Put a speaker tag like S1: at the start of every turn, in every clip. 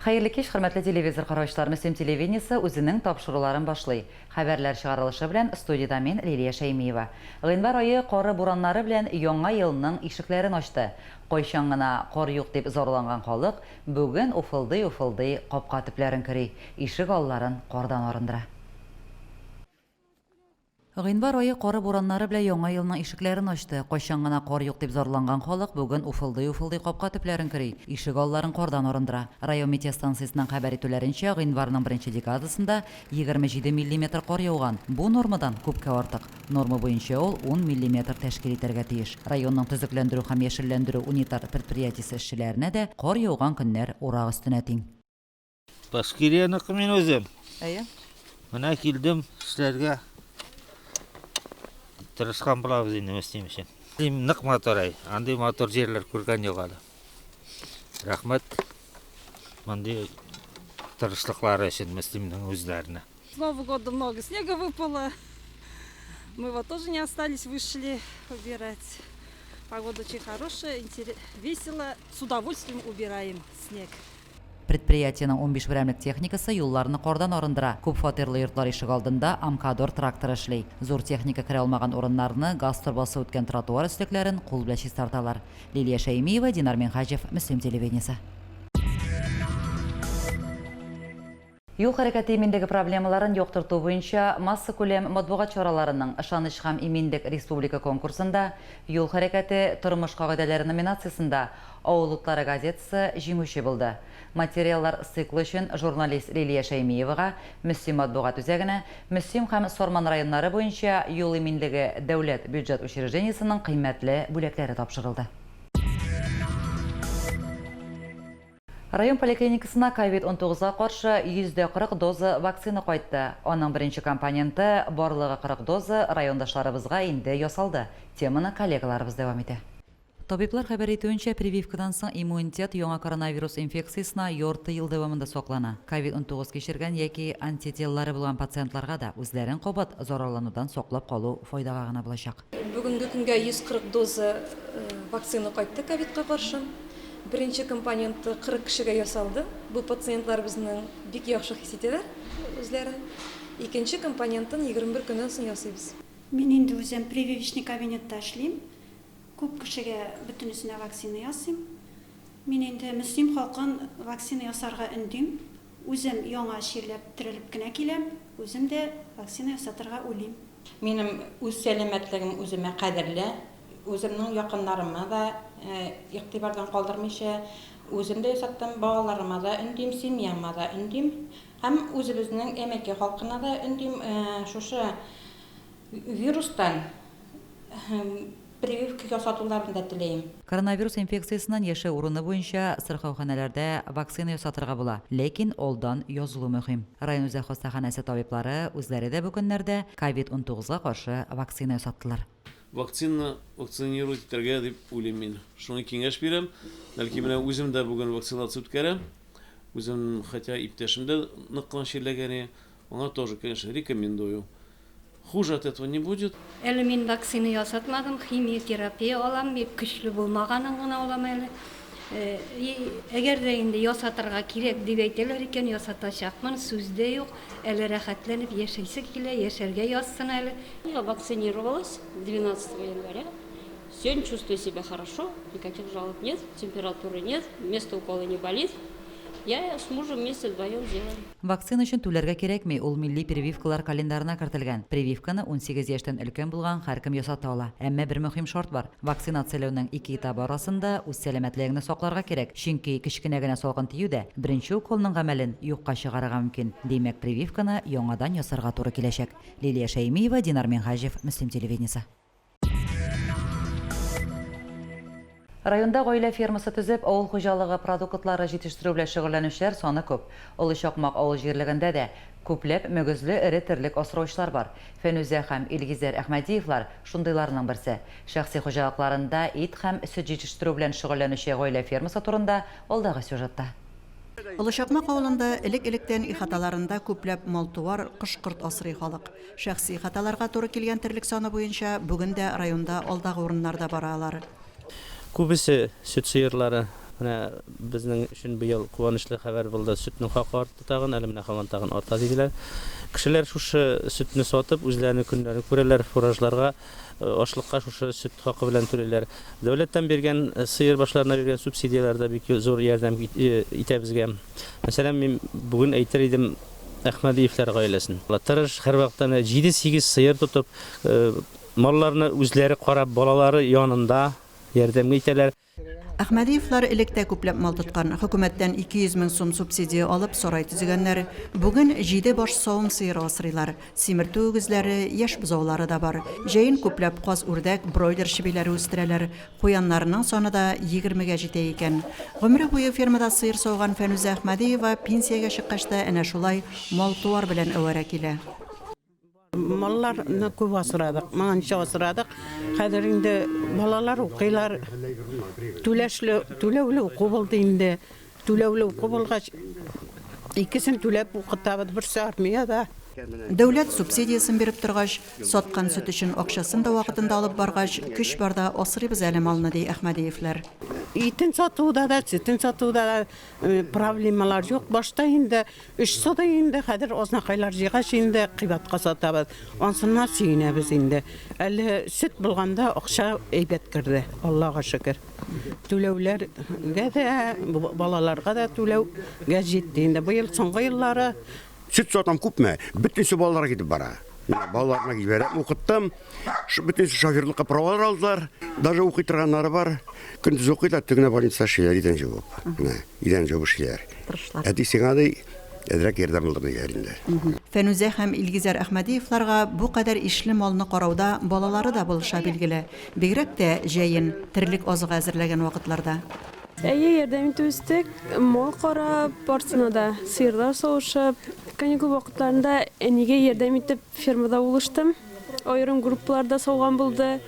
S1: Хәерле кич, хөрмәтле телевизор караучылар. Мөслим телевидениесе үзенең тапшыруларын башлый. Хәбәрләр чыгарылышы белән студиядә мин, Лилия Шәймиева. Гыйнвар ае кары бураннары белән яңа елның ишекләрен ачты. Кайчан гына кар юк дип зарланган халык бүген уфылдый-уфылдый капка төпләрен көри, ишек алларын кардан арындыра. Гыйнвар ае кары бураннары белән яңа елның ишекләрен ачты. Кайчан гына кар юк дип зарланган халык бүген уфылдый-уфылдый капка төпләрен көри, ишек алларын кардан арындыра. Район метеостанциясеннән хәбәр итүләренчә, гыйнварның беренче декадасында 27 миллиметр кар яуган. Бу нормадан күпкә артык. Норма буенча ул ун миллиметр тәшкил итәргә тиеш. Районның төзекләндерү һәм яшелләндерү унитар предприятиесе эшчеләренә дә кар яуган көннәр урак өстенә тиң.
S2: Башкирияныкы мин үзем.
S1: Әйе.
S2: Менә килдем эшләргә. Тырышкан булабыз инде Мөслим өчен. Мөслим нык матур әй. Андый матур җирләр күргән юк әле. Рәхмәт мондый тырышлыклары өчен Мөслимнең үзләренә.
S3: С Нового года много снега выпало. Мы вот тоже не остались, вышли убирать. Погода очень хорошая, весело, с удовольствием убираем снег.
S1: Предприятиенең 15 берәмлек техникасы юлларны кардан арындыра. Күп фатирлы йортлар ишегалдында Амкадор тракторы эшли. Зур техника керә алмаган урыннарны, газ торбасы үткән тротуар өслекләрен кул белән чистарталар. Лилия Шәймиева, Динар Минһаҗев, Мөслим телевидениесе. Юл хәрәкәте иминлеге проблемаларын яктырту буенча массакүләм матбугат чараларының Ышаныч һәм иминлек республика конкурсында Юл хәрәкәте, тормыш кагыйдәләре номинациясендә Авыл утлары газетасы җиңүче булды. Материаллар циклы өчен журналист Лилия Шәймиевага, Мөслим матбугат үзәгенә, Мөслим һәм Сарман районнары буенча Юл иминлеге дәүләт бюджет учреждениесенең кыйммәтле бүләкләре тапшырылды. Район поликлиникасына ковид-19 га каршы 140 доза вакцина кайтты. Аның беренче компоненты, барлыгы 40 доза, райондашларыбызга инде ясалды. Теманы коллегаларыбыз дәвам итә. Табиблар хәбәр итүенчә, прививкадан соң иммунитет яңа коронавирус инфекциясенә ярты ел дәвамында саклана. Ковид-19 кичергән яки антителлары булган пациентларга да үзләрен кабат зарарланудан саклап калу файдага гына булачак.
S3: Бүгенге көнгә 140 доза вакцина кайтты ковидка каршы. Беренче компоненты 40 кешегә ясалды. Бу пациентлар безнең бик яхшы хис итәләр үзләрен. Икенче компонентын 21 көннән соң ясыйбыз.
S4: Мин инде үзем прививочный кабинетта эшлим. Күп кешегә, бөтенесенә вакцина ясыйм. Мин инде Мөслим халкын вакцина ясарга өндим. Үзем яңа чирләп терелеп кенә киләм, үзем дә вакцина ясатырга уйлыйм.
S5: Минем үз сәламәтлегем үземә кадерле. Үземнең якыннарыма да игътибардан калдырмыйча, үзем дә ясаттым, балаларыма да өндим, семьяма да өндим. Һәм үзебезнең Әмәкәй халкына да өндим, шушы вирустан прививка ясатуларын да теләем.
S1: Коронавирус инфекциясеннән яшәү урыны буенча сырхауханәләрдә вакцина ясатырга була, ләкин алдан язылу мөһим. Район үзәк хастаханәсе табиблары үзләре дә бу көннәрдә ковид 19 га каршы вакцина ясаттылар.
S6: Вакцина вакцинировать итәргә дип уйлыйм мин. Шуңа киңәш бирәм. Бәлки менә үзем дә бүген вакцинация үткәрәм. Үзем, хотя иптәшем дә нык кына чирләгән, аңа тоже, конечно, рекомендую. Хуже от этого не будет.
S7: Әле мин вакцина ясатмадым, химиотерапия алам, бик көчле булмаганын гына алам әле. И әгәр дә инде ясатырга кирәк дип әйтәләр икән, ясатачакмын, сүз дә юк. Әле рәхәтләнеп яшисе килә, яшәргә язсын әле.
S8: Я вакцинировалась 12 января. Сегодня чувствую себя хорошо, никаких жалоб нет, температуры нет, место укола не болит. Я с мужем вместе вдвоем делаем.
S1: Вакцина өчен түләргә кирәкми, ул милли прививкалар календарына кертелгән. Прививканы 18 яшьтән өлкән булган һәркем ясата ала. Әмма бер мөһим шарт бар, вакцинацияләүнең ике этабы арасында үз сәламәтлегеңне сакларга кирәк, чөнки кечкенә генә салкын тию дә беренче уколның гамәлен юкка чыгарырга мөмкин. Димәк, прививканы яңадан ясарга туры киләчәк. Лилия Шәймиева, Динар Минһаҗев, Мөслим телевидениесе. Районда гаилә фермасы төзеп, авыл хуҗалыгы продуктлары җитештерү белән шөгыльләнүчеләр саны күп. Олы Чакмак авыл җирлегендә дә күпләп мөгезле эре терлек асраучылар бар. Фәнүзә һәм Илгизәр Әхмәдиевлар, шундыйларның берсе. Шәхси хуҗалыкларында ит һәм сөт җитештерү белән шөгыльләнүче гаилә фермасы турында алдагы сюжетта.
S4: Олы Чакмак авылында элек-электән ихаталарында күпләп мал-туар, кош-корт асрый халык. Шәхси ихаталарга туры килгән терлек саны буенча бүген дә районда алдагы урыннарда бара алар.
S9: Күбесе сөт сыерлары. Менә безнең өчен быел куанычлы хәбәр булды, сөтнең хакы артты тагын, әле менә һаман тагын арта диделәр. Кешеләр шушы сөтне сатып, үзләренең көннәрен күрәләр, фуражларга, ашлыкка шушы сөт хакы белән түлиләр. Дәүләттән биргән сыер башларына биргән субсидияләр дә бик зур ярдәм итә безгә. Мәсәлән, мин бүген әйтер идем Әхмәдиевләр гаиләсен. Тырыш, һәрвакытта менә җиде-сигез сыер тотып, малларны үзләре карап, балалары янында ярдәмгә итәләр.
S10: Әхмәдиевлар элек тә күпләп мал тоткан. Хөкүмәттән 200 мең сум субсидия алып, сарай төзегәннәр. Бүген җиде баш савым сыеры асрыйлар. Симертү үгезләре, яшь бозаулары да бар. Җәен күпләп каз-үрдәк, бройлер чебиләре үстерәләр. Куяннарының саны да егермегә җитә икән. Гомере буе фермада сыер сауган Фәнүзә Әхмәдиева пенсиягә чыккач та әнә шулай мал-туар белән әвәрә килә.
S11: Малларны күп асрадык, моңынчы асрадык. Хәзер инде балалар укыйлар. Түләшле, түләүле уку булды инде. Түләүле уку булгач, икесен түләп укытабыз, берсе армиядә.
S10: Дәүләт субсидиясен биреп торгач, саткан сөт өчен акчасын да вакытында алып баргач, көч барда асрыйбыз әле малны, ди Әхмәдиевләр.
S11: Итен сатуда да, сөтен сатуда да проблемалар юк. Башта инде Өч сотый инде, хәзер азнакайлар җыйгач инде кыйбатка сатабыз. Ансыннан сөенәбез инде. Әле сөт булганда акча әйбәт керде, Аллага шөкер. Түләүләргә дә, балаларга да түләүгә җитте инде. Быел соңгы еллары.
S12: Сөт сатам күпме? Бөтенесе балаларга китеп бара. Менә балаларны җибәрәм, укыттым. Бөтенесе шоферлыкка правалар алдылар. Даже укый торганнары бар. Көндез укыйлар, төнлә больницада эшлиләр, идән җуып. Менә идән җуып эшлиләр.
S10: Тырышлар.
S12: Әти сиңа ди, әзрәк ярдәм булыр диләр инде.
S10: Фәнүзә һәм Илгизәр Әхмәдиевларга бу кадәр ишле малны карауда балалары да булыша, билгеле. Бигрәк тә җәен, терлек азыгы әзерләгән вакытларда.
S13: Әйе, ярдәм итеп үстек. Мал карап, барсына да, сыерлар савышып. Каникул вакытларында әнигә ярдәм итеп фермада булыштым. Аерым группаларда сауган булды.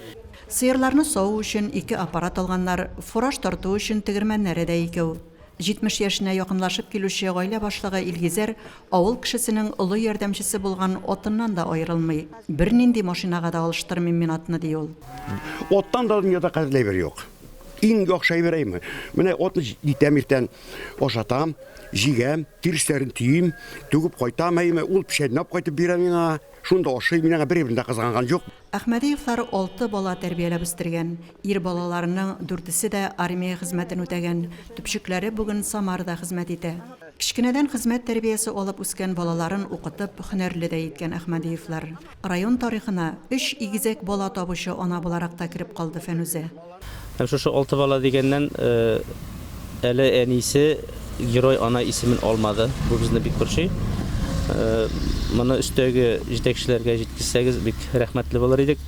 S10: Сыерларны саву өчен ике аппарат алганнар, фураж тарту өчен тегермәннәре дә икәү. 70 яшенә якынлашып килүче гаилә башлыгы Илгизәр авыл кешесенең олы ярдәмчесе булган атыннан да аерылмый. Бернинди машинага да алыштырмыйм мин атны, ди ул.
S12: Аттан да дөньяда кадерле әйбер юк. Иң яхшы әйбер әйме. Менә атны җитәм иртән ашатам, җигәм, тиресләрен төйим, түгеп кайтам әйме, ул печәнне алып кайтып бирә миңа. Шунда ашый, мин аңа бер әйберне дә кызганган юк.
S10: Әхмәдиевлар алты бала тәрбияләп үстергән. Ир балаларының дүртесе дә армия хезмәтен үтәгән, төпчекләре бүген Самарада хезмәт итә. Кечкенәдән хезмәт тәрбиясе алып үскән балаларын укытып, һөнәрле дә иткән Әхмәдиевлар. Район тарихына өч игезәк бала табучы ана буларак та кереп калды Фәнүзә.
S9: Һәм шушы алты бала дигәннән, әле әнисе Герой ана исемен алмады. Бу безне бик борчый. Моны өстәге җитәкчеләргә җиткезсәгез, бик рәхмәтле булыр идек.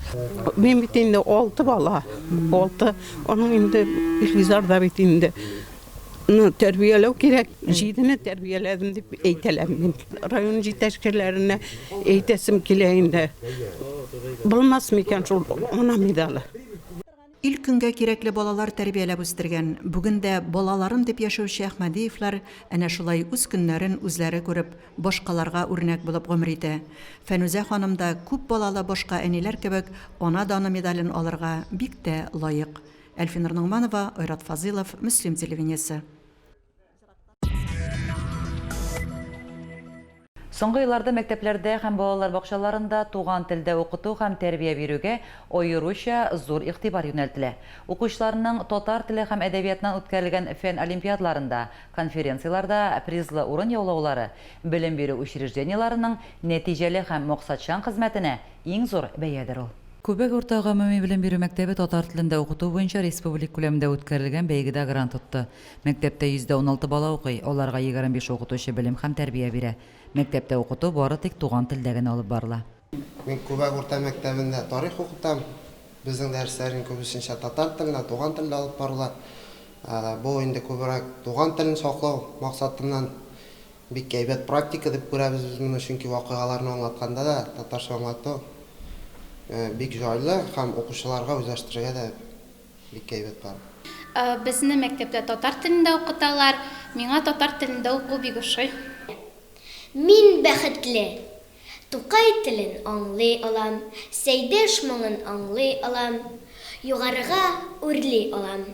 S11: Мин бит инде алты бала, алты. Аның инде Илгизар да бит инде. Ну, тәрбияләү кирәк. Җидене тәрбияләдем дип әйтәләм мин. Район җитәкчеләренә әйтәсем килә инде. Булмас микән шул ана медале?
S10: Ил-көнгә кирәкле балалар тәрбияләп үстергән, бүген дә балаларым дип яшәүче Әхмәдиевләр әнә шулай үз көннәрен үзләре күреп, башкаларга үрнәк булып гомер итә. Фәнүзә ханым да күп балалы башка әниләр кебек Ана даны медален алырга бик тә лаек. Әлфинур Ногманова, Айрат Фазыйлов, Мөслим телевидениесе.
S1: Соңгы елларда мәктәпләрдә һәм балалар бакчаларында туган телдә укыту һәм тәрбия бирүгә аеруча зур игътибар юнәлтелә. Укучыларның татар теле һәм әдәбиятыннан үткәрелгән фән олимпиадаларында, конференцияләрдә призлы урын яулаулары белем бирү учреждениеләренең нәтиҗәле һәм максатчан хезмәтенә иң зур бәядер ул. Күбәк урта гомуми белем бирү мәктәбе татар телендә укыту буенча республика күләмендә үткәрелгән бәйгедә грант отты. Мәктәптә 116 бала укый, аларга 25 укытучы белем һәм тәрбия бирә. Мәктәптә укыту бары тик туган телдә генә алып барыла.
S14: Мин Күбәк урта мәктәбендә тарих укытам. Безнең дәресләр инде күбесенчә татар телендә, туган телдә алып барыла. Бу инде күбрәк туган телен саклау максатыннан Бик әйбәт практика дип күрәбез без моны, чөнки вакыйгаларны аңлатканда да татарча аңлату бик җайлы һәм укучыларга үзләштерергә дә бик әйбәт бара.
S15: Безне мәктәптә татар телендә укыталар. Миңа татар телендә уку бик ошый.
S16: Мин бәхетле! Тукай телен аңлый алам, Сәйдәш моңын аңлый алам, Югарыга үрли алам.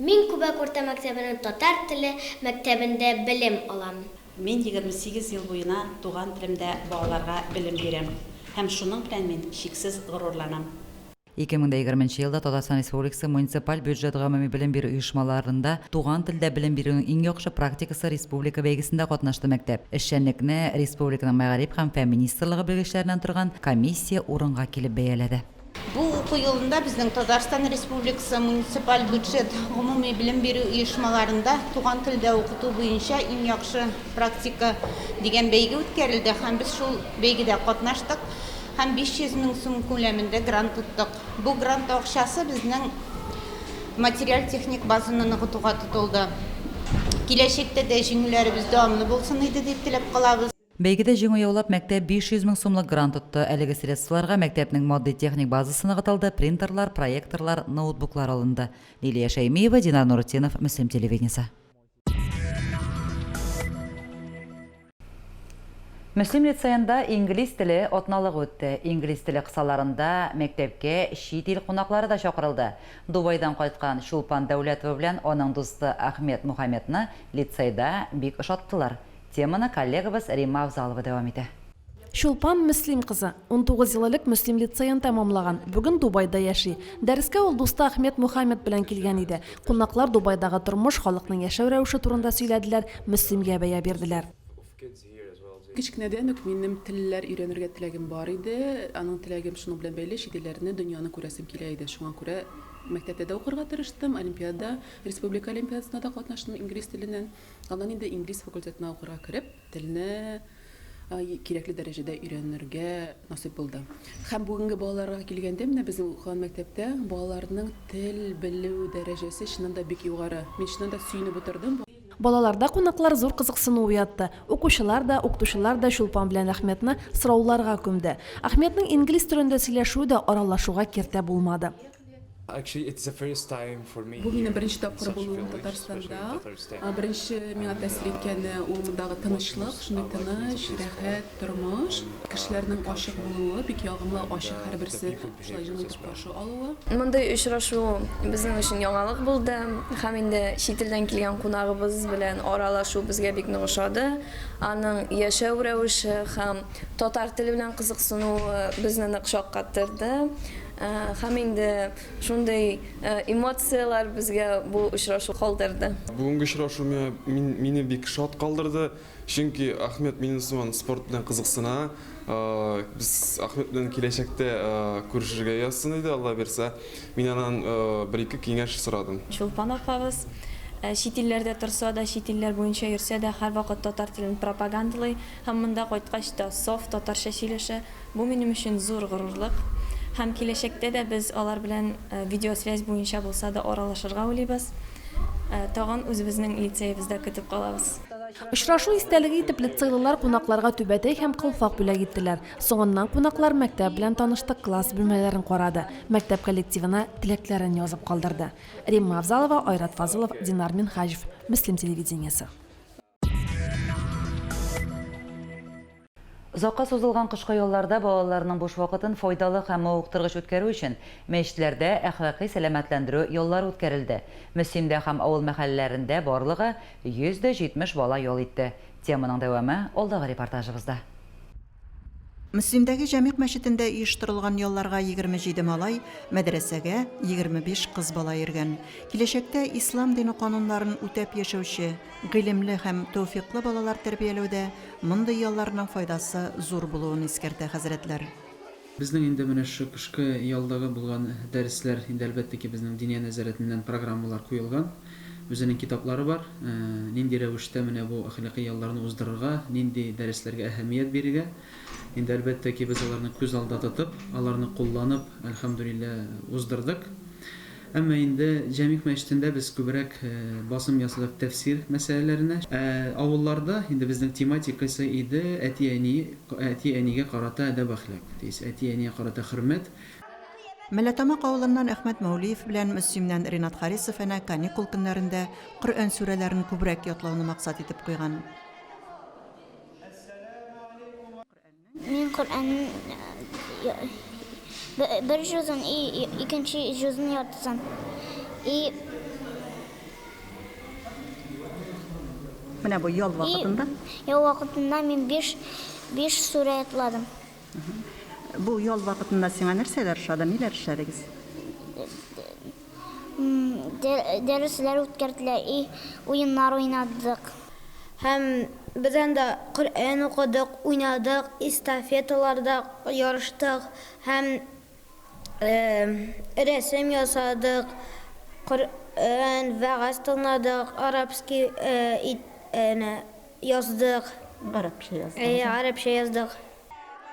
S16: Мин Күбәк урта мәктәбенең татар теле мәктәбендә белем алам.
S17: Мин 28 ел буена туган телемдә балаларга белем бирәм һәм шуның белән мин чиксез горурланам.
S1: 2020 нче елда Татарстан Республикасы муниципаль бюджет гомуми белем бирү оешмаларында туган телдә белем бирүнең иң яхшы практикасы республика бәйгесендә катнашты мәктәп. Эшчәнлекне республиканың Мәгариф һәм фән министрлыгы белгечләреннән торган комиссия урынга килеп бәяләде.
S18: Бу уку елында безнең Татарстан Республикасы муниципаль бюджет гомуми белем бирү оешмаларында туган телдә укыту буенча иң яхшы практика дигән бәйге үткәрелде һәм без шул бәйгедә катнаштык һәм 500 мең сум күләмендә грант оттык. Бу грант акчасы безнең материаль-техник базаны ныгытуга тотылды. Киләчәктә дә җиңүләребез дәвамлы булсын иде дип теләп калабыз.
S1: Бәйгедә җиңү яулап, мәктәп 500 мең сумлык грант отты. Әлеге средстволарга мәктәпнең матди-техник базасы ныгытылды, принтерлар, проекторлар, ноутбуклар алынды. Лилия Шәймиева, Динар Нуретдинов, Мөслим телевидениесе. Мөслим лицеенда инглиз теле атналыгы үтте. Инглиз теле кысаларында мәктәпкә чит ил кунаклары да чакырылды. Дубайдан кайткан Чулпан Дәүләтова белән аның дусты Ахмед Мухамедны лицейда бик ошаттылар. Теманы коллегабыз Римма Авзалова дәвам итә.
S19: Чулпан Мөслим кызы, 19 ел элек Мөслим лицеен тәмамлаган, бүген Дубайда яши. Дәрескә ул дусты Ахмед Мухаммед белән килгән иде. Кунаклар Дубайдагы тормыш, халыкның яшәү рәвеше турында сөйләделәр, Мөслимгә бәя бирделәр.
S20: Кечкенәдән үк минем телләр өйрәнергә теләгем бар иде. Аның теләгем шуның белән бәйле, чит илләрне, дөньяны күрәсем килә иде. Шуңа күрә мәктәптә дә укырга тырыштым, олимпиада, республика олимпиадасында да катнаштым инглиз теленнән. Аннан инде инглиз факультетына укырга кереп, телне кирәкле дәрәҗәдә өйрәнергә насыйп булды. Һәм бүгенге балаларга килгәндә, менә безнең укыган мәктәптә балаларның тел белү дәрәҗәсе чыннан да бик югары. Мин чыннан да сөенеп утырдым.
S19: Балаларда кунаклар зур кызыксыну уятты. Укучылар да, укытучылар да Чулпан белән Әхмәтне сорауларга күмде. Әхмәтнең инглиз телендә сөйләшүе дә аралашуга киртә булмады.
S20: Бу минем беренче тапкыр булуым Татарстанда. Беренче миңа тәэсир иткәне ул мондагы тынычлык, шундый тыныч, рәхәт тормыш. Кешеләрнең ачык булуы, бик ягымлы, ачык һәрберсе шулай җылы итеп каршы алуы.
S3: Мондый очрашу безнең өчен яңалык булды һәм инде чит илдән килгән кунагыбыз белән аралашу безгә бик нык ошады. Аның яшәү рәвеше һәм татар теле белән кызыксынуы безне нык шаккатырды. Һәм инде шундый эмоцияләр безгә бу очрашу калдырды.
S21: Бүгенге очрашу миңа мине бик шат калдырды, чөнки Ахмед минем сыман спорт белән кызыксына. Без Ахмед белән киләчәктә күрешергә язсын иде, Алла бирсә. Мин аннан бер-ике киңәш сорадым.
S3: Чулпан апабыз чит илләрдә торса да, чит илләр буенча йөрсә дә, һәрвакыт татар телен пропагандалый һәм монда кайткач та саф татарча сөйләшә. Бу минем өчен зур горурлык. Һәм киләчәктә дә без алар белән видеосвязь буенча булса да аралашырга уйлыйбыз. Тагын үзебезнең лицеебызда көтеп калабыз.
S19: Очрашу истәлеге итеп лицейлылар кунакларга түбәтәй һәм калфак бүләк иттеләр. Соңыннан кунаклар мәктәп белән танышты, класс бүлмәләрен карады, мәктәп коллективына теләкләрен язып калдырды. Римма Авзалова, Айрат Фазылов, Динар Минһаҗев, Мөслим телевидениесе.
S1: Озакка сузылган кышкы ялларда балаларның буш вакытын файдалы һәм мавыктыргыч үткәрү өчен мәчетләрдә әхлакый сәламәтләндерү яллары үткәрелде. Мөслимдә һәм авыл мәхәлләләрендә барлыгы 170 бала ял итте. Теманың дәвамы алдагы репортажыбызда.
S10: Мөслимдәге Җәмигъ мәчетендә оештырылган ялларга 27 малай, мәдрәсәгә 25 кыз бала йөргән. Киләчәктә ислам дине кануннарын үтәп яшәүче, гыйлемле һәм тәүфыйклы балалар тәрбияләүдә мондый ялларның файдасы зур булуын искәртә хәзрәтләр.
S22: Безнең инде менә шушы кышкы ялдагы булган дәресләр инде әлбәттә ки безнең Диния нәзарәтеннән программалар куелган, үзенең китаплары бар, нинди рәвештә менә бу әхлакый ялларны уздырырга, нинди дәресләргә әһәмият бирергә. Инде әлбәттә ки без аларны күз алда тотып, аларны кулланып, әлхәмдүлилләһ, уздырдык. Әмма инде Җәмигъ мәчетендә без күбрәк басым ясадык тәфсир мәсьәләләренә. Ә авылларда инде безнең тематикасы иде әти-әни, әти-әнигә карата әдәп-әхлак, то есть әти-әнигә карата хөрмәт.
S10: Мәлләтамак авылыннан Әхмәт Мәүлиев белән Мөслимнән Ринат Харисов әнә каникул көннәрендә Коръән сүрәләрен күбрәк ятлауны максат итеп куйган.
S16: Мин Коръәннең бер җузын и икенче җузын яртысын. И.
S10: Менә бу ял вакытында?
S16: Ял вакытында мин 5, 5 сүрә ятладым.
S10: Бу ял вакытында сиңа нәрсәләр ошады, ниләр эшләдегез?
S16: Дәресләр үткәрделәр и уеннар уйнадык.
S2: Һәм без анда Коръән укыдык, уйнадык, эстафеталарда ярыштык һәм рәсем ясадык, Коръән, вәгазь тыңладык, арабский яздык.
S10: Гарәпчә яздыгыз?
S2: Әйе, гарәпчә яздык.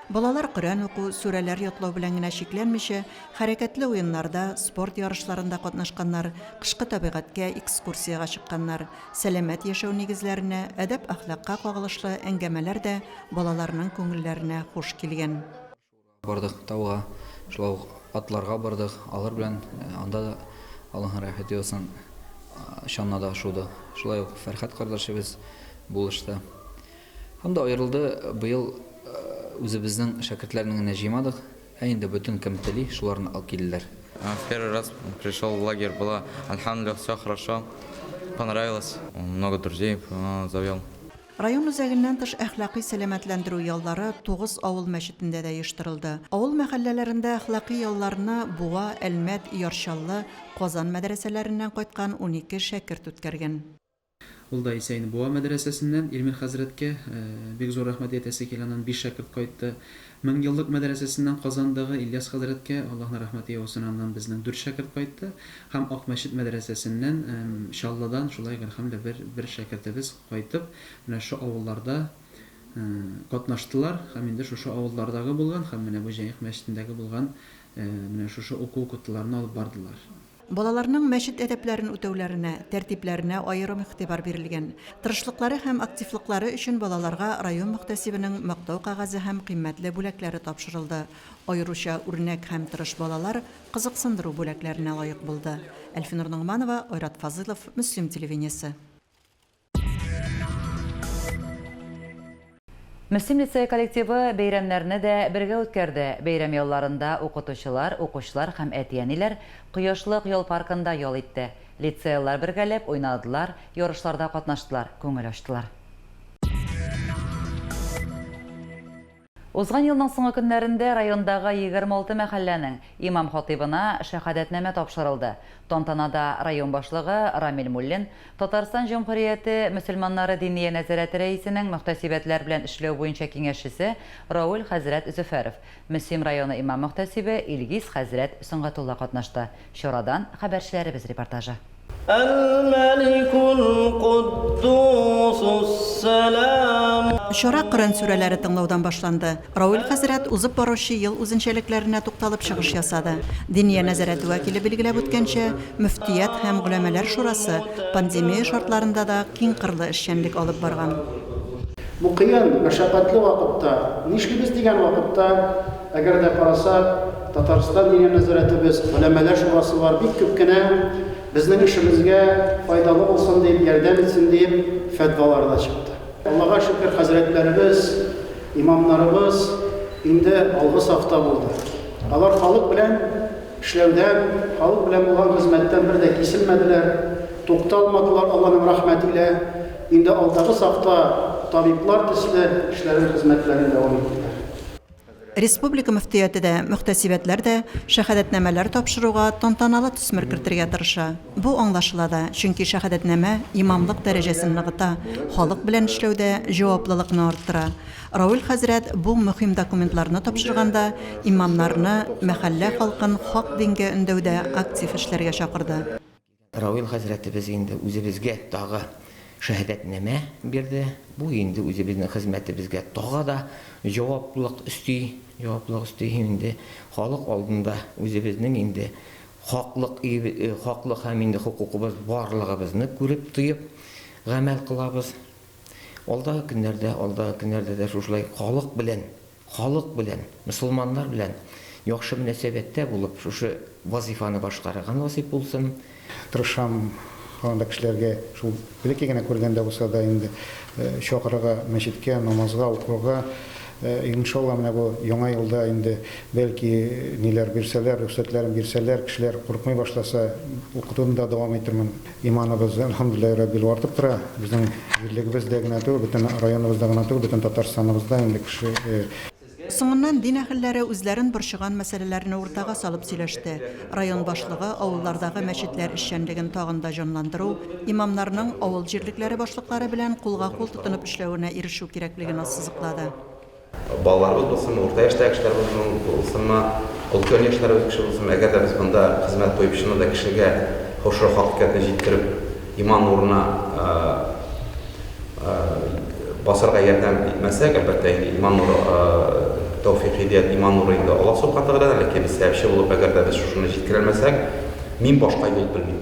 S10: Балалар Коръән уку, сүрәләр ятлау белән генә чикләнмичә, хәрәкәтле уеннарда, спорт ярышларында катнашканнар, кышкы табигатькә экскурсиягә чыкканнар. Сәламәт яшәү нигезләренә, әдәп-әхлакка кагылышлы әңгәмәләр дә балаларның күңелләренә хуш килгән.
S5: Бардык тауга, шулай ук атларга бардык, алар белән анда да Аллаһның рәхмәте яусын, чанада шудык. Шулай ук Фәрхәт кардәшебез булышты. Һәм дә аерылды, быел үзебезнең шәкертләрне генә җыймадык, ә инде бөтен кем тели, шуларны алып килделәр.
S23: В первый раз пришел в лагерь, было, альхамдулиллах, все хорошо, понравилось, много друзей завел.
S10: Район үзәгеннән тыш әхлакый сәламәтләндерү яллары Тугыз авыл мәчетендә дә оештырылды. Авыл мәхәлләләрендә әхлакый ялларны Буа, Әлмәт, Яр Чаллы, Казан мәдрәсәләреннән кайткан 12 шәкерт үткәргән.
S22: Ул да исә инде Буа мәдрәсәсеннән Илмир хәзрәткә бик зур рәхмәт әйтәсе килә, аннан биш шәкерт кайтты. Меңьеллык мәдрәсәсеннән Казандагы Ильяс хәзрәткә, Аллаһның рәхмәте яусын, аннан безнең дүрт шәкерт кайтты. Һәм Акмәчет мәдрәсәсеннән, Чаллыдан шулай ук, әлхәмдүлилләһ, бер, бер шәкертебез кайтып, менә шушы авылларда катнаштылар һәм инде шушы авыллардагы булган һәм менә бу Җаек мәчетендәге булган менә шушы уку-укытуларны алып бардылар.
S10: Балаларның мәчет әдәпләрен үтәүләренә, тәртипләренә аерым игътибар бирелгән. Тырышлыклары һәм активлыклары өчен балаларга район мөхтәсибенең Мактау кәгазе һәм кыйммәтле бүләкләре тапшырылды. Аеруча үрнәк һәм тырыш балалар кызыксындыру бүләкләренә лаек булды. Әлфинур Ногманова, Айрат Фазылов, Мөслим телевидениесе.
S1: Мөслим лицее коллективы бәйрәмнәрне дә бергә үткәрде. Бәйрәм ялларында укытучылар, укучылар һәм әти-әниләр Кояшлык ял паркында ял итте. Лицейлылар бергәләп уйнадылар, ярышларда катнаштылар, күңел ачтылар. Узган елның соңгы көннәрендә райондагы 26 мәхәлләнең имам-хатыйбына шәһадәтнамә тапшырылды. Тантанада район башлыгы Рамил Муллин, Татарстан Җөмһүрияте мөселманнары Диния нәзарәте рәисенең мөхтәсибәтләр белән эшләү буенча киңәшчесе Рауил хәзрәт Зөфәров, Мөслим районы имам-мөхтәсибе Илгиз хәзрәт Сөнгатулла катнашты. Чарадан хәбәрчеләребез репортажы.
S24: Әл-Мәликул-Куддусус-Сәлам.
S10: Чара Коръән сүрәләре тыңлаудан башланды. Рауил хәзрәт узып баручы ел үзенчәлекләренә тукталып чыгыш ясады. Диния нәзарәте вәкиле билгеләп үткәнчә, мөфтият һәм голәмәләр шурасы пандемия шартларында да киңкырлы эшчәнлек алып барган.
S25: Бу кыен, мәшәкатьле вакытта, нишлибез дигән вакытта, әгәр дә карасак, Татарстан Диния нәзарәтебез, Голәмәләр шурасы бар, бик күп кенә безнең эшебезгә файдалы булсын дип, ярдәм итсен диеп, фәтвалар да чыкты. Аллага шөкер, хәзрәтләребез, имамнарыбыз инде алгы сафта булды. Алар халык белән эшләүдән, халык белән булган хезмәттән бер дә киселмәделәр, тукталмадылар, Алланың рәхмәте илә, инде алдагы сафта табиблар төсле эшләрен, хезмәтләрен дәвам иттеләр.
S10: Республика мөфтияте дә, мөхтәсибәтләр дә шәһадәтнамәләр тапшыруга тантаналы төсмер кертергә тырыша. Бу аңлашыла да, чөнки шәһадәтнамә имамлык дәрәҗәсен ныгыта, халык белән эшләүдә җаваплылыкны арттыра. Рауил хәзрәт бу мөһим документларны тапшырганда имамнарны мәхәллә халкын хак дингә өндәүдә актив эшләргә чакырды.
S26: Равил хәзрәтебез инде үзебезгә тагы шәһадәтнамә бирде. Бу инде үзебезнең хезмәтебезгә тагы да җаваплылык өсти, җаваплылык өсти һәм инде халык алдында үзебезнең инде хаклык, хаклык һәм инде хокукыбыз барлыгыбызны күреп, тоеп гамәл кылабыз. Алдагы көннәрдә, алдагы көннәрдә дә шушылай халык белән Халык белән, мөселманнар белән яхшы мөнәсәбәттә булып, шушы вазыйфаны башкарырга насыйп булсын.
S27: Тырышам һаман да кешеләргә шул бәләкәй генә күргәндә булса да инде чакырырга мәчеткә, намазга укырга. Иншалла, менә бу яңа елда инде бәлки ниләр бирсәләр, рөхсәтләрен бирсәләр, кешеләр курыкмый башласа, укытуны да дәвам итермен. Иманыбыз, әлхәмдүлилләһи раббил, артып тора. Безнең җирлегебездә генә түгел, бөтен районыбызда гына түгел, бөтен Татарстаныбызда инде кеше.
S10: Соңыннан дин әһелләре үзләрен борчыган мәсьәләләрне уртага салып сөйләште. Район башлыгы авыллардагы мәчетләр эшчәнлеген тагын да җанландыру, имамнарның авыл җирлекләре башлыклары белән кулга-кул тотынып эшләвенә ирешү кирәклеген ассызыклады.
S4: Балаларыбыз булсынмы, урта яшьтәге кешеләр булсынмы, олкән яшьләребез кеше булсынмы, әгәр дә без монда хезмәт куеп, чыннан да кешегә шушы хакыйкатьне җиткереп, иман нурына басарга ярдәм итмәсәк, әлбәттә инде, иман нуры, тәүфыйк, һидәят, иман нуры инде Аллаһ Субхана Тәгаләдән, ләкин без сәбәпче булып, әгәр дә без шушыны җиткерәлмәсәк, мин башка юл белмим.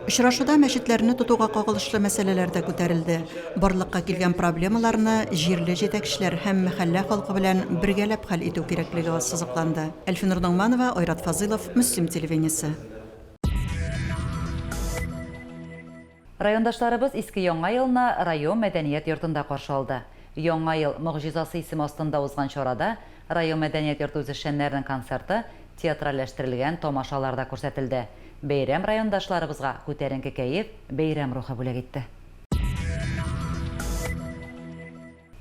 S10: Очрашуда мәчетләрне тотуга кагылышлы мәсьәләләр дә күтәрелде. Барлыкка килгән проблемаларны җирле җитәкчеләр һәм мәхәллә халкы белән бергәләп хәл итү кирәклеге ассызыкланды. Әлфинур Ногманова, Айрат Фазылов, Мөслим телевидениесе.
S1: Райондашларыбыз Иске Яңа елны район мәдәният йортында каршы алды. Яңа ел могҗизасы исеме астында узган чарада район мәдәният йорты үзешчәннәренең концерты, театральләштерелгән тамашалар да күрсәтелде. Бәйрәм райондашларыбызга күтәренке кәеф, бәйрәм рухы бүләк итте.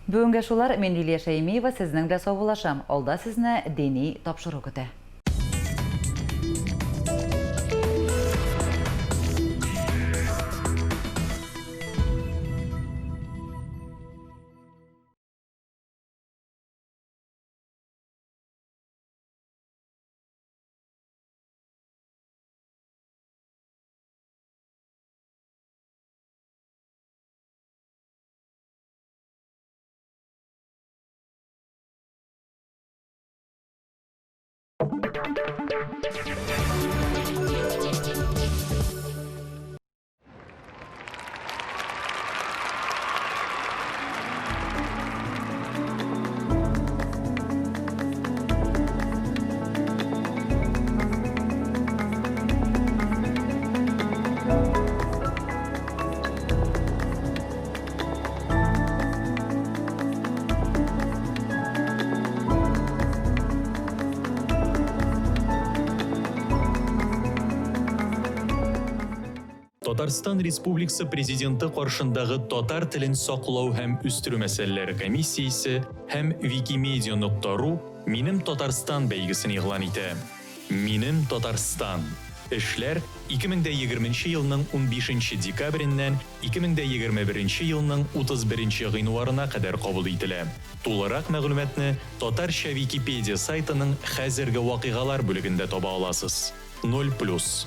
S1: Бүгенгә шулар, мин Лилия Шәймиева сезнең белән саубуллашам. Алда сезне дини тапшыру көтә.
S6: Татарстан Республикасы Президенты каршындагы татар телен саклау һәм үстерү мәсьәләләре комиссиясе һәм Викимедиа нокта ру Минем Татарстан бәйгесен игълан итә. Минем Татарстан. Эшләр 2020 нче елның унбишенче декабреннән 2021 нче елның 31 нче гыйнварына кадәр кабул ителә. Тулырак мәгълүматны Татарча Википедия сайтының Хәзерге вакыйгалар бүлегендә таба аласыз. Ноль плюс.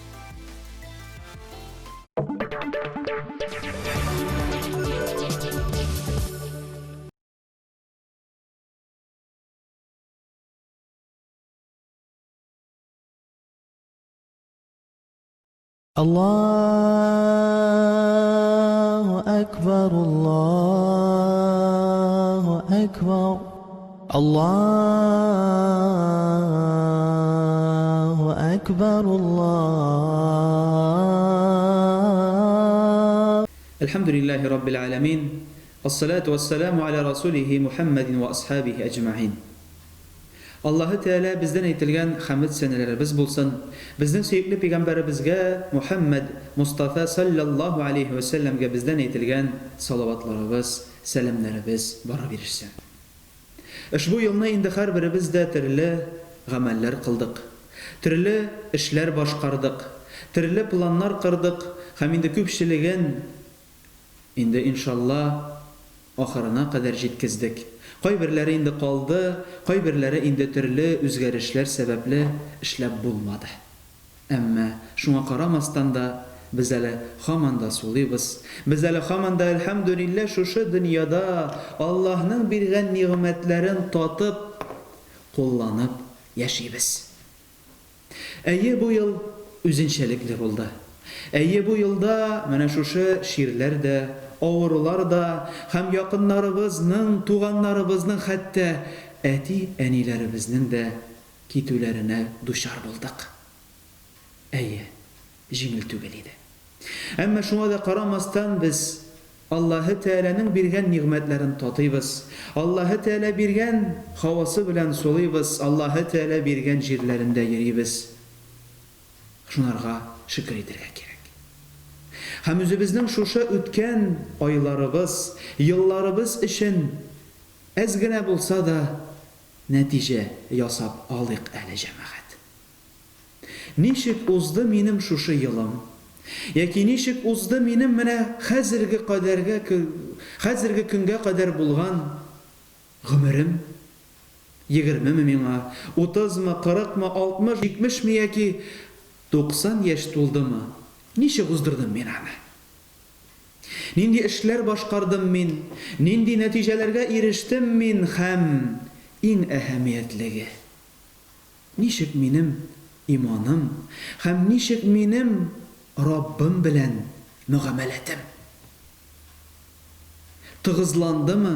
S24: Аллаһу әкбәр, Аллаһу әкбәр, Аллаһу әкбәр, Аллаһу.
S22: Әлхәмдүлилләһи раббил галәмин, Ассалату вассаламу аля расулихи Мухәммәдин вә асхабихи әҗмәгыйн. Аллаһы Тәгалә бездән әйтелгән хәмед сәнәләребез булсын, безнең сөекле пигамбәребезгә Мухәммәд Мостафа салләллаһу алейһи вә сәлләмгә бездән әйтелгән салаватларыбыз, сәламнәребез барып ирешсен. Ошбу елны инде һәрберебез дә төрле гамәлләр кылдык, төрле эшләр башкардык, төрле планнар кордык һәм инде күпчелеген Инде, иншалла, ахырына кадәр җиткездек. Кайберләре инде калды, кайберләре инде төрле үзгәрешләр сәбәпле эшләп булмады. Әмма, шуңа карамастан да, без әле һаман да сулыйбыз, без әле һаман да, әлхәмдүлилләһ, шушы дөньяда Аллаһның биргән нигъмәтләрен татып, кулланып яшибез. Әйе, бу ел үзенчәлекле булды. Әйе, бу елда менә шушы чирләр дә, авырулар да һәм якыннарыбызның, туганнарыбызның, хәтта әти-әниләребезнең дә китүләренә дучар булдык. Әйе, җиңел түгел иде. Әмма шуңа да карамастан без Аллаһы Тәгаләнең биргән нигъмәтләрен татыйбыз, Аллаһы Тәгалә биргән һавасы белән сулыйбыз, Аллаһы Тәгалә биргән җирләрендә йөрибез. Шунарга шөкер итәргә кирәк. Һәм үзебезнең шушы үткән айларыбыз, елларыбыз өчен әз генә булса да нәтиҗә ясап алыйк әле, җәмәгать. Ничек узды минем шушы елым? Яки ничек узды минем менә хәзерге кадәргә хәзерге көнгә кадәр булган гомерем? Егермеме миңа, утызмы, кырыкмы, алтмыш, җитмешме яки 90 яшь тулдымы? Ничек уздырдым мин аны? Нинди эшләр башкардым мин, нинди нәтиҗәләргә ирештем мин һәм, иң әһәмиятлеге, Ничек минем иманым һәм ничек минем Раббым белән мөгамәләтем? Тыгызландымы,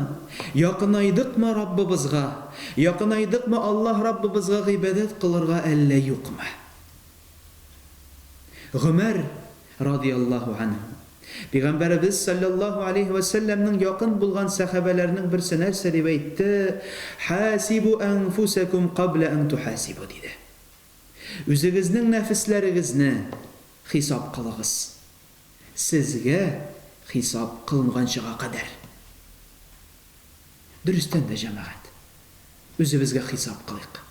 S22: якынайдыкмы Раббыбызга, якынайдыкмы Аллаһ Раббыбызга гыйбадәт кылырга әллә юкмы? Гомәр, радияллаһу анһу, Пәйгамбәребез салләллаһу алейһи вә сәлләмнең якын булган сәхабәләренең берсе нәрсә дип әйтте, Хасибу әнфусәкүм каблә ән тухасибу, диде. Үзегезнең нәфесләрегезне хисап кылыгыз, сезгә хисап кылынганчыга кадәр. Дөрестән дә, җәмәгать, үзебезгә хисап кылыйк.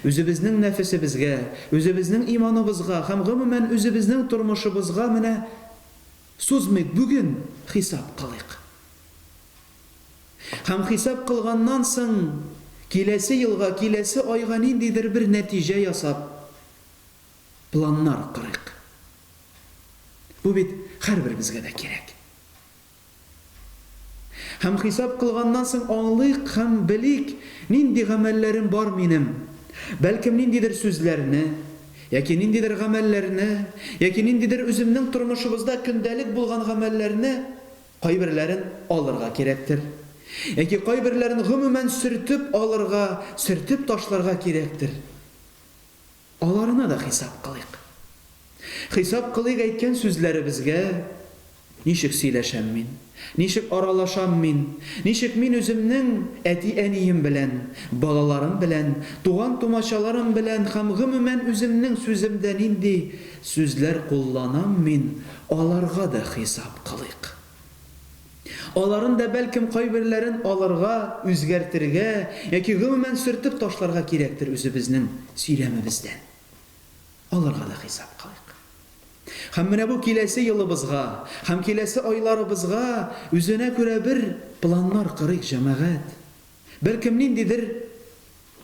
S22: Үзебезнең нәфесебезгә, үзебезнең иманыбызга һәм, гомумән, үзебезнең тормышыбызга менә сузмыйк, бүген хисап кылыйк. Һәм хисап кылганнан соң, киләсе елга, киләсе айга ниндидер бер нәтиҗә ясап, планнар корыйк. Бу бит һәрберебезгә дә кирәк. Һәм хисап кылганнан соң аңлыйк һәм белик, нинди гамәлләрем бар минем. Бәлкем ниндидер сүзләрне, яки ниндидер гамәлләрне, яки ниндидер үземнең тормышыбызда көндәлек булган гамәлләрне, кайберләрен алырга кирәктер. Яки кайберләрен гомумән сөртеп алырга, сөртеп ташларга кирәктер. Аларына да хисап кылыйк. Хисап кылыйк әйткән сүзләребезгә, ничек сөйләшәм мин, ничек аралашам мин, ничек мин үземнең әти-әнием белән, балаларым белән, туган-тумачаларым белән һәм гомумән үземнең сүземдә нинди сүзләр кулланам мин, аларга да хисап кылыйк. Аларын да бәлкем кайберләрен алырга, үзгәртергә яки гомумән сөртеп ташларга кирәктер үзебезнең сөйләмебездән. Аларга да хисап кылыйк. Һәм менә бу киләсе елыбызга һәм киләсе айларыбызга үзенә күрә бер планнар корыйк, җәмәгать. Бәлкем ниндидер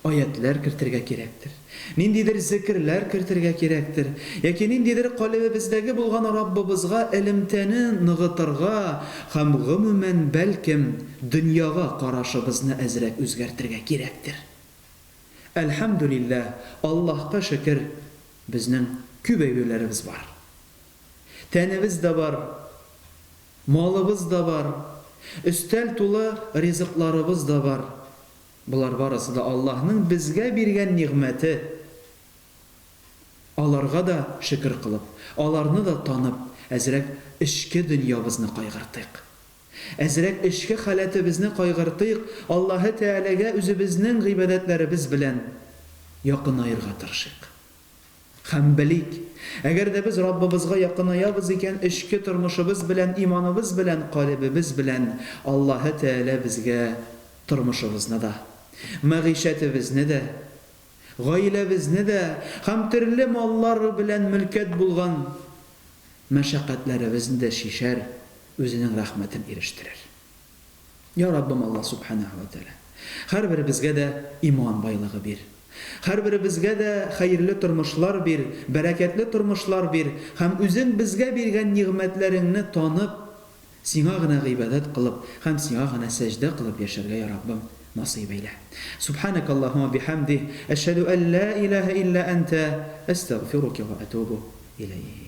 S22: аятьләр кертергә кирәктер, ниндидер зекерләр кертергә кирәктер, яки ниндидер калебебездәге булган Раббыбызга элемтәне ныгытырга һәм гомумән, бәлкем, дөньяга карашыбызны әзрәк үзгәртергә кирәктер. Әлхәмдүлилләһ, Аллаһка шөкер, безнең күп әйберләребез бар. Тәнебез дә бар, малыбыз да бар, өстәл тулы ризыкларыбыз да бар. Болар барысы да Аллаһның безгә биргән нигъмәте. Аларга да шөкер кылып, аларны да танып, әзрәк эчке дөньябызны кайгыртыйк. Әзрәк эчке халәтебезне кайгыртыйк, Аллаһы Тәгаләгә үзебезнең гыйбадәтләребез белән якынаерга тырышыйк. Һәм белик, әгәр дә без Раббыбызга якынаябыз икән, эчке тормышыбыз белән, иманыбыз белән, калебебез белән Аллаһы Тәгалә безгә тормышыбызны да, мәгыйшәтебезне дә, гаиләбезне дә һәм төрле маллар белән мөлкәт булган мәшәкатьләребезне дә чишәр, Үзенең рәхмәтен ирештерер. Я Раббым Аллаһ Сүбхәнәһү вә Тәгалә, һәрберебезгә дә иман байлыгы бир. Һәрберебезгә дә хәерле тормышлар бир, бәрәкәтле тормышлар бир һәм Үзең безгә биргән нигъмәтләреңне танып, Сиңа гына гыйбадәт кылып һәм Сиңа гына сәҗдә кылып яшәргә, я Раббым, насыйп әйлә. Сүбхәнәкәллаһуммә бихәмдиһ, әшһәдү ән лә иләһә илля әнтә, әстәгъфируке вә әтүбү иләйк.